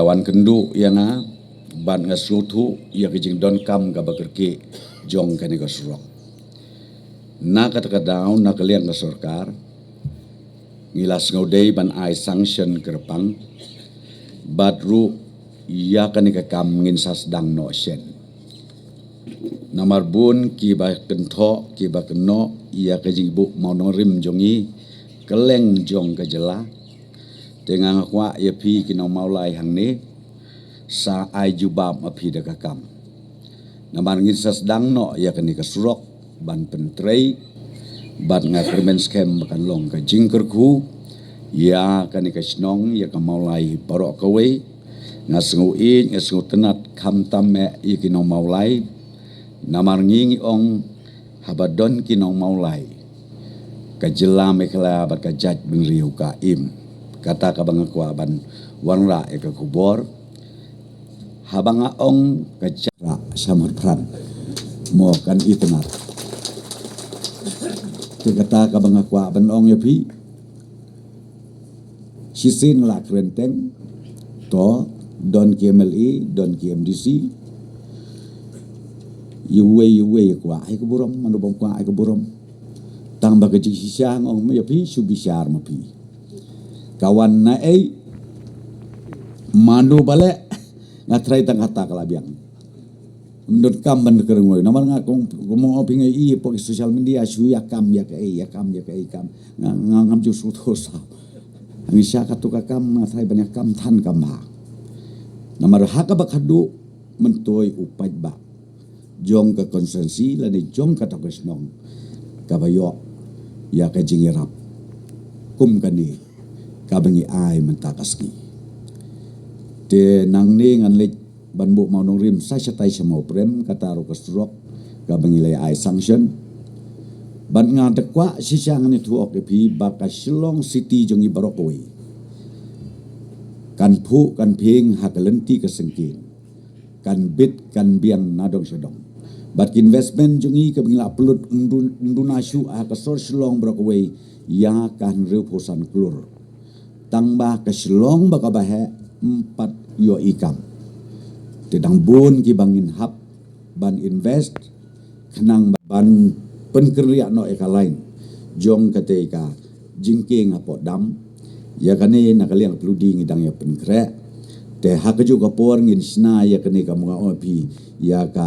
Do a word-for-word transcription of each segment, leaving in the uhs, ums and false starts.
Wan kynduh ïa nga bad nga sngewthuh ïa ka jingdonkam kaba kyrkieh jong kane ka surok. Na kata ka daw, na ka liang ka sorkar, ngi la sngewdei ban ai sanction kyrpang, bad ruh ïa kane ka kam ngin sa sdang noh shen. Namar bun kiba kynthoh, kiba kynnoh ïa ka jingbuh mawnongrim jong ngi kylleng jong ka jylla. Te nga nga kwah ïa phi ki nong Mawlai hangne, sa ai jubab ma phi da ka kam. Namar ngin sa sdang noh ïa kane ka surok ban pyntrei, bad nga kyrmen skhem ba kan long ka jingkyrkhu ïa kane ka shnong, ïa ka Mawlai baroh kawei. Nga sngew ïeit, nga sngew tynnad khamtam eh ïa ki nong Mawlai. Namar ngi ngi ong, haba don ki nong Mawlai, ka jylla Meghalaya bad ka jaitbynriew ka im. Kata kaba nga kwah ban wanrah ïa ka khubor. Haba nga ong ka jait, rah sha mut pran, mo, kan itynnad. Te kata kaba nga kwah ban ong ïa phi. Shisien la kren teng, to, don ki M L A, don ki M D C. Iwei iwei kwah ai ka burom, mano bym kwah ai ka burom. Tang ba ka jingshisha nga ong ïa phi, shu bishar ma phi. Ka wan na ei, mano ba leh, nga tharai tang kata ka la biang. Ym donkam ban kren wei. Namar nga kong, kong ong phi nga i pok social media, shu ïa kam ïa kaei, ïa kam ïa kaei kam. Nga, nga ngam ju sngewthuh saw. Hangta sha katu ka kam nga tharai ban ïa kam than kam bha. Namar ha kaba khadduh, myntoi u paidbah jong ka constituency lane jong kata ka shnong kaba ïoh ïa ka jingïarap kum kane kaba ngi ai mynta ka sngi. Te nangne ngan leit ban buh mawnongrim sa shatai sha Mawprem, kata ruh ka surok kaba ngi la ai sanction. Bad nga da kwah shisha ngan ïathuh ïa phi ba ka Shillong City jong ngi baroh kawei kan phuh kan phieng ha ka lynti ka syngkien, kan bit kan biang na dong sha dong. Bad ki investment jong ngi kaba ngi la pynlut ym duna, ym duna shuh ha ka sor Shillong baroh kawei ïa ka hynriewphew san klur. Tang ba ka Shillong ba kaba heh ym pat ïohi kam. Te dang bun kiba ngin hap ban invest khnang ban pynkynriah noh ïa ka line jong katei ka jingkieng hapoh dam. Ïa kane na ka liang phludi ngi dang ïa pynkhreh. Te ha kajuh ka por ngin shna ïa kane, ka mut nga ong ïa phi, ïa ka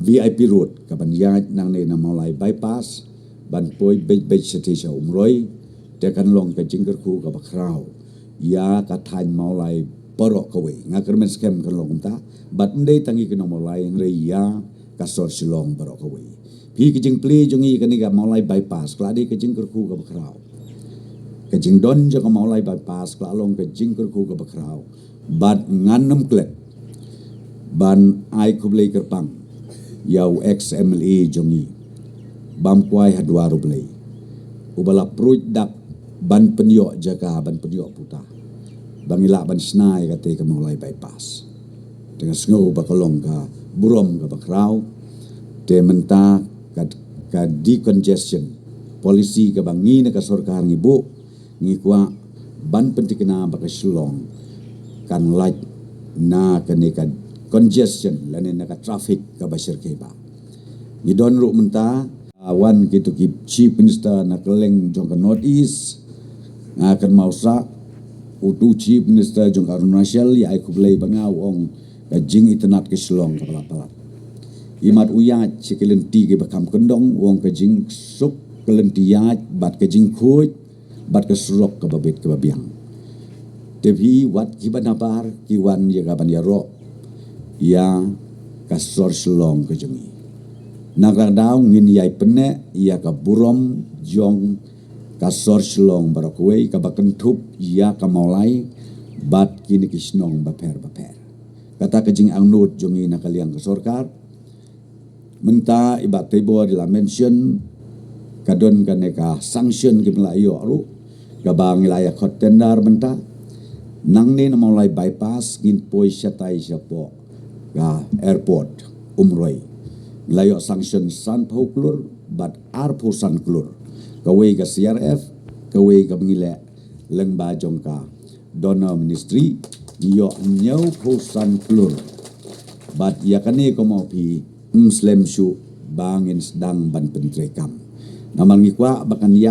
V I P road kaban ïaid nangne na Mawlai bypass ban poi beit beit shatei sha Umroi. Te kan long ka jingkyrkhu kaba khraw ïa ka thaiñ Mawlai baroh kawei. Nga kyrmen skhem kan long kumta. Bad ym dei tang ïa ki nong Mawlai, hynrei ïa ka sor Shillong baroh kawei. Phi, ka jingplie jong ngi kane ka Mawlai bypass ka la dei ka jingkyrkhu kaba khraw. Ka jingdon jong ka Mawlai bypass ka la long ka jingkyrkhu kaba khraw. Bad ngan ym klet ban ai khublei kyrpang ïa u ex M L A jong ngi, Bam Kwai Hadwar U Blei, uba la pruid dak ban pynïoh jaka, ban pynïoh puta ba ngi lah ban shna ïa katei ka Mawlai bypass. Te nga sngew ba ka long ka burom kaba khraw. Te mynta ka, ka decongestion policy kaba ngi na ka sorkar ngi buh, ngi kwah ban pynthikna ba ka Shillong kan lait na kane ka congestion lane na ka traffic kaba shyrkhei bha. Ngi don ruh mynta, ah, wan kito ki Chief Minister na kylleng jong ka North East. Nga kynmaw sa utu Chief Minister jong ka Arunachal ïa ai khublei ba nga, u ong ka jingitynnad ka Shillong kaba la palat. Imat u ïaid sha ki lynti kiba kham kyndong, u ong ka jingsuk ka lynti ïaid bad ka jingkhuid bad ka surok kaba bit kaba biang. Te phi, wat kiba nabar ki wan ïa kaban ïaroh ïa ka sor Shillong ka jong ngi. Na kata ka daw ngin ïai pynneh ïa ka burom jong ka sor Shillong baroh kawei kaba kynthup ïa ka Mawlai bad kine ki shnong bapher bapher. Kata ka jingangnud jong ngi na ka liang ka sorkar. Mynta i Bah Teibor i la mention, ka don kane ka sanction kiba la ïoh ruh, kaba ngi la ïa khot tender mynta. Nangne na Mawlai bypass ngin poi shatai shapoh ka airport Umroi. Ngi la ïoh sanction sanphew klur bad arphew san klur. Kawei ka C R F, kawei kaba ngi leh lyngba jong ka DoNER Ministry. ïoh hynñiewphew san klur. Bad ïa kane, kumno phi, ym slem shuh ba ngin sdang ban pyntreikam. Namar ngi kwah ba kan ïa